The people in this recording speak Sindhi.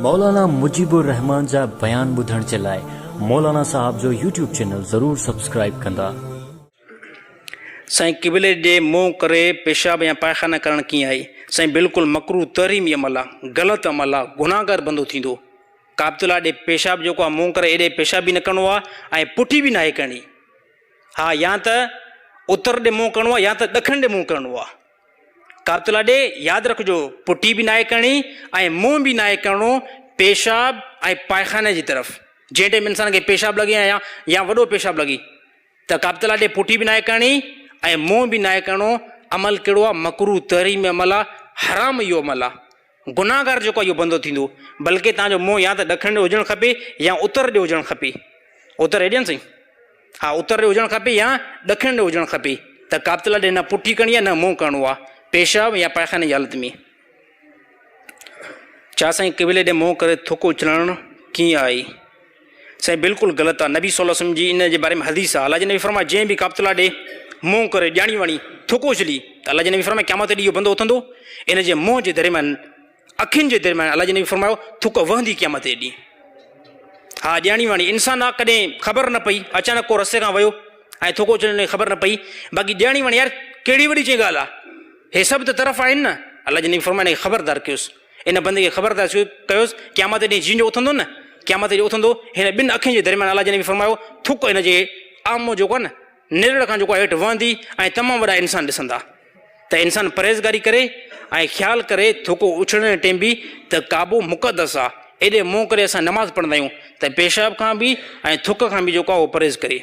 مولانا مجيب الرحمان جا بيان ٻڌڻ جي لاء مولانا صاحب جو يوٽيوب چينل ضرور سبسڪرائيب ڪندا. سائين قبلي ڏي منهن ڪري پيشاب يا پائخانه ڪرڻ ڪيئن آهي؟ سائين بلڪل مڪروه تحريمي عمل آ غلط عمل آ گناهگار بندو ٿيندو ڪعبت الله ڏي پيشاب جيڪو آ منهن ڪري ايڏي پيشاب به نه ڪرڻو آ ۽ پٺي به ناهي ڪرڻي ها يا ته اتر ڏي منهن ڪرڻو آ يا ته ڏکڻ ڏي منهن ڪرڻو آ ڪعبت الله ڏي ياد رکجو پٺي به ناهي ڪرڻي ۽ منهن به ناهي ڪرڻو پيشاب ۽ پائخاني جي طرف جنهن ٽيم انسان کي پيشاب لڳي يا يا وڏو پيشاب لڳي ته ڪعبت الله ڏي پٺي به ناهي ڪرڻي ۽ منهن به ناهي ڪرڻو عمل ڪهڙو آ مڪروه تحريمي عمل آ حرام اهو عمل آ گناهگار جيڪو آ اهو بندو ٿيندو بلڪه توهان جو منهن يا ته ڏکڻ ڏي هجڻ کپي يا اتر ڏي هجڻ کپي اتر هيڏي آ نه سائين ها اتر ڏي هجڻ کپي يا ڏکڻ ڏي هجڻ کپي ته ڪعبت الله ڏي نه پٺي ڪرڻي آ نه منهن ڪرڻو آ پيشاب يا پائخاني جي حالت ۾ ڇا سائين قبلي ڏي منهن ڪري ٿڪ اڇلڻ ڪيئن آهي؟ سائين بلڪل غلط آ نبي صلي الله عليه وسلم جي ان جي باري ۾ حديث آ الله جي نبي فرمايو جنهن به ڪعبت الله ڏي منهن ڪري ڄاڻي واڻي ٿڪ اڇلي ته الله جي نبي فرمايو قيامت ڏينهن اهو بندو اٿندو ان جي منهن جي درميان اکين جي درميان الله جي نبي فرمايو ٿڪ وهندي قيامت جي ڏينهن ها ڄاڻي واڻي انسان آ ڪڏهن خبر نه پئي اچانڪ ڪو رستي کان ويو ۽ ٿڪ اڇلڻ جي خبر نه پئي باقي ڄاڻي واڻي يار ڪهڙي وڏي چئي ڳالهه آ هي سڀ ته طرف آهن نه الله جي نبي فرمايو ان کي خبردار ڪيوس ان بندي کي خبردار ڪيوس، قيامت ڏينهن جيئن جو اٿندو نه، قيامت ڏينهن اٿندو، هن ٻن اکين جي درميان الله جي نبي فرمايو، ٿڪ هن جي آمو جيڪو آهي نه، نرڙ کان جيڪو آهي هيٺ وهندي ۽ تمام وڏا انسان ڏسندا ته انسان پرهيزگاري ڪري ۽ خيال ڪري ٿڪ اڇلڻ جي ٽيم به ته ڪعبو مقدس آهي، ايڏي منهن ڪري اسان نماز پڙهندا آهيون ته پيشاب کان به ۽ ٿڪ کان به جيڪو آهي اهو پرهيز ڪري.